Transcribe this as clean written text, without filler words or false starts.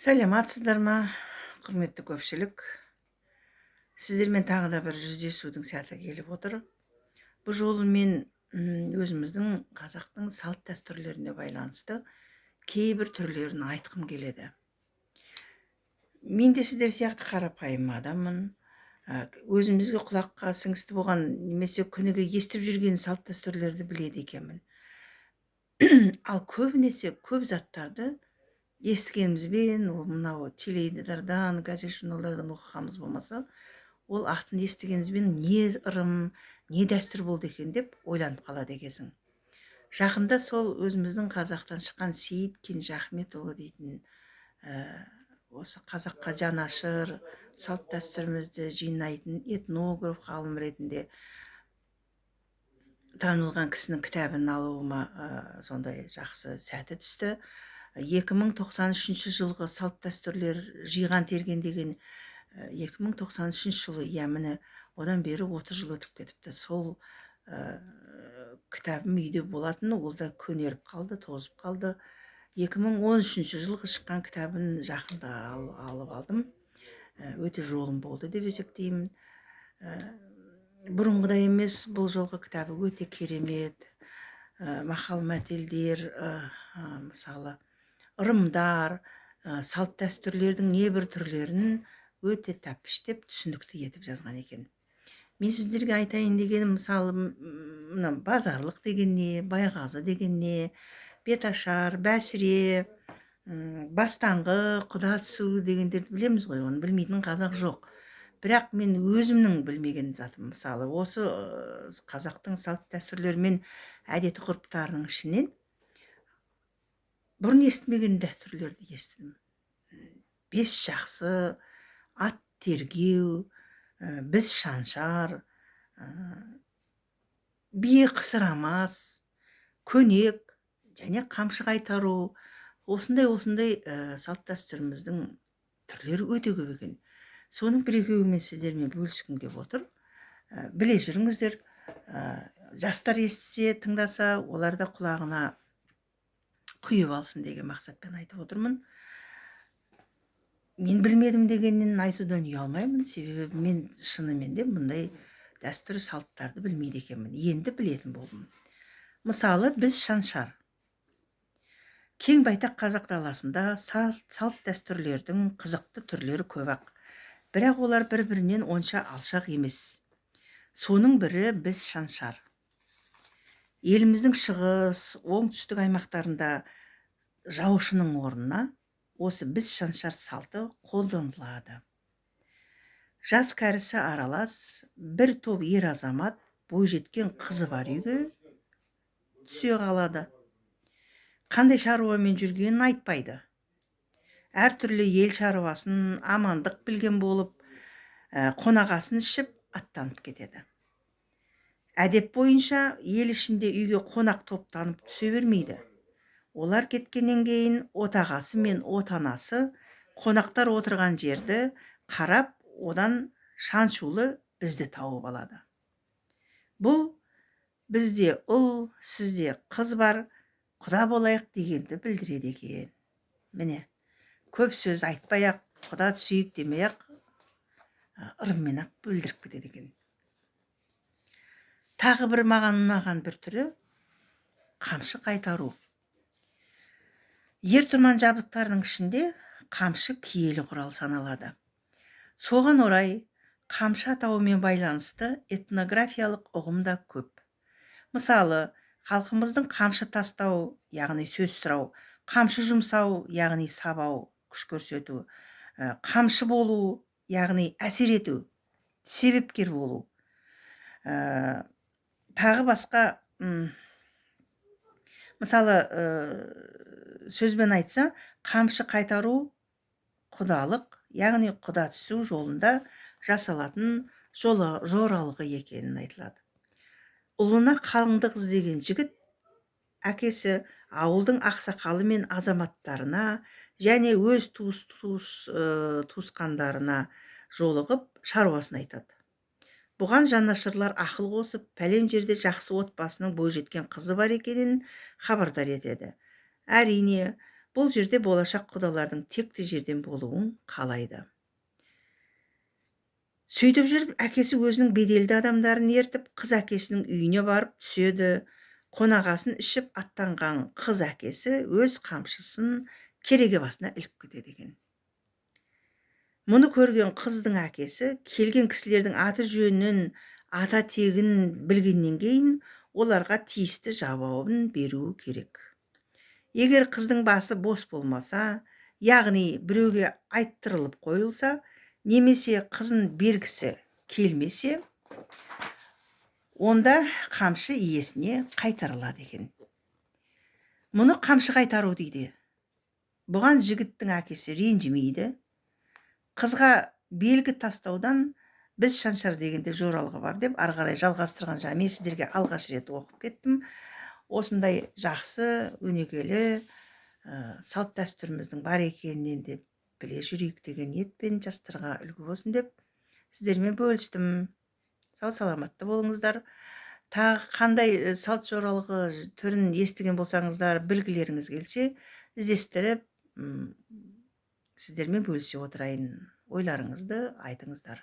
Сәлеметсіздер ма, құрметті көпшілік! Сіздермен тағы да бір жүздесудің сәті келіп отыр. Бұл жолы мен өзіміздің қазақтың салт дәстүрлеріне байланысты кейбір түрлерін айтқым келеді. Мен де сіздер сияқты қарапайым адаммын. Өзімізге құлаққа сіңісті болған немесе күніге естіп жүрген салт дәстүрлерді біледі екенмін. Ал көбінесе көп заттарды естігенімізбен, ол мынау теледидардан, газет журналдардан оқығанымыз болмаса, ол атын естігенімізбен не ырым, не дәстүр болды екен деп ойланып қалады екенсің. Жақында сол өзіміздің қазақтан шыққан Сейіт Кенжеахметұлы дейтін, осы қазаққа жанашыр, салт дәстүрімізді жинайтын этнограф ғалым ретінде танылған кісінің кітабын алуыма сондай жақсы сәті түсті. 2093 жылғы салт дәстүрлер жиған терген деген, 2093 жылы, иә, міне, одан бері 30 жыл өтіп кетіпті. Сол кітабым үйде болатын, ол да көнеріп қалды, тозып қалды. 2013 жылғы шыққан кітабын жақында алып алдым. Өте жолым болды деп есептеймін. Бұрынғыдай емес, бұл жолғы кітабы өте керемет. Мақал мәтелдер, мысалы, ырымдар, салт дәстүрлердің небір түрлерін өте тәппіштеп, түсінікті етіп жазған екен. Мен сіздерге айтайын дегенім, мысалы, мына базарлық деген не, байғазы деген не, беташар, бәсіре, бастаңғы, құда түсу дегендерді білеміз ғой, оны білмейтін қазақ жоқ. Бірақ мен өзімнің білмеген затым, мысалы, осы қазақтың салт дәстүрлері мен әдет ғұрыптарының ішінен бұрын естімеген дәстүрлерді естідім. Бес жақсы, ат тергеу, біз шаншар, бие қысырамас, көнек және қамшы қайтару, осындай осындай салт дәстүріміздің түрлері өте көп екен. Соның бір екеуін мен сіздермен бөліскім келіп отыр. Біле жүріңіздер, жастар естісе, тыңдаса, олар да құлағына құйып алсын деген мақсатпен айтып отырмын. Мен білмедім дегеннен айтудан ұялмаймын, себебі мен шынымен де бұндай дәстүр салттарды білмейді екенмін. Енді білетін болдым. Мысалы, біз шаншар. Кең байтақ қазақ даласында салт дәстүрлердің қызықты түрлері көп-ақ. Бірақ олар бір-бірінен онша алшақ емес. Соның бірі біз шаншар. Еліміздің шығыс, оңтүстік аймақтарында жаушының орнына осы біз шаншар салты қолданылады. Жас кәрісі аралас бір топ ер азамат бойжеткен қызы бар үйге түсе қалады. Қандай шаруамен жүргенін айтпайды. Әртүрлі ел шаруасын амандық білген болып, қонағасын ішіп аттанып кетеді. Әдеп бойынша ел ішінде үйге қонақ топтанып түсе бермейді. Олар кеткеннен кейін отағасы мен отанасы қонақтар отырған жерді қарап, одан шаншулы бізді тауып алады. Бұл бізде ұл, сізде қыз бар, құда болайық дегенді білдіреді екен. Міне, көп сөз айтпай-ақ, құда түсейік демей-ақ, ырыммен-ақ білдіріп кетеді екен. Тағы бір маған ұнаған бір түрі қамшы қайтару. Ер тұрман жабдықтарының ішінде қамшы киелі құрал саналады. Соған орай қамшы атауымен байланысты этнографиялық ұғым да көп. Мысалы, халқымыздың қамшы тастау, яғни сөз сұрау, қамшы жұмсау, яғни сабау, күш көрсету, қамшы болу, яғни әсер ету, себепкер болу. Тағы басқа, мысалы, сөзбен айтса, қамшы қайтару құдалық, яғни құда түсу жолында жасалатын жоралғы екенін айтылады. Ұлына қалыңдық іздеген жігіт әкесі ауылдың ақсақалы мен азаматтарына және өз туысқандарына жолығып шаруасын айтады. Бұған жанашырлар ақыл қосып, пәлен жерде жақсы отбасының бойжеткен қызы бар екенін хабардар етеді. Әрине, Бұл жерде болашақ құдалардың текті жерден болуын қалайды. Сөйтіп жүріп, әкесі өзінің беделді адамдарын ертіп, қыз әкесінің үйіне барып түседі. Қонағасын ішіп аттанған қыз әкесі өз қамшысын кереге басына іліп кетеді екен. Мұны көрген қыздың әкесі келген кісілердің аты жөнін, ата тегін білгеннен кейін оларға тиісті жауабын беруі керек. Егер қыздың басы бос болмаса, яғни біреуге айттырылып қойылса, немесе қызын бергісі келмесе, онда қамшы иесіне қайтарылады екен. Мұны қамшы қайтару дейді. Бұған жігіттің әкесі ренжімейді. Қызға белгі тастаудан біз шаншар дегенде жоралғы бар деп ары қарай жалғастырған. Жаңа мен сіздерге алғаш рет оқып кеттім. Осындай жақсы өнегелі салт дәстүріміздің бар екенінен де біле жүрейік деген ниетпен, жастарға үлгі болсын деп сіздермен бөлістім. Сау саламатты болыңыздар. Тағы қандай салт жоралғы түрін естіген болсаңыздар, білгілеріңіз келсе, іздестіріп, сіздермен бөлісе отырайын. Ойларыңызды айтыңыздар.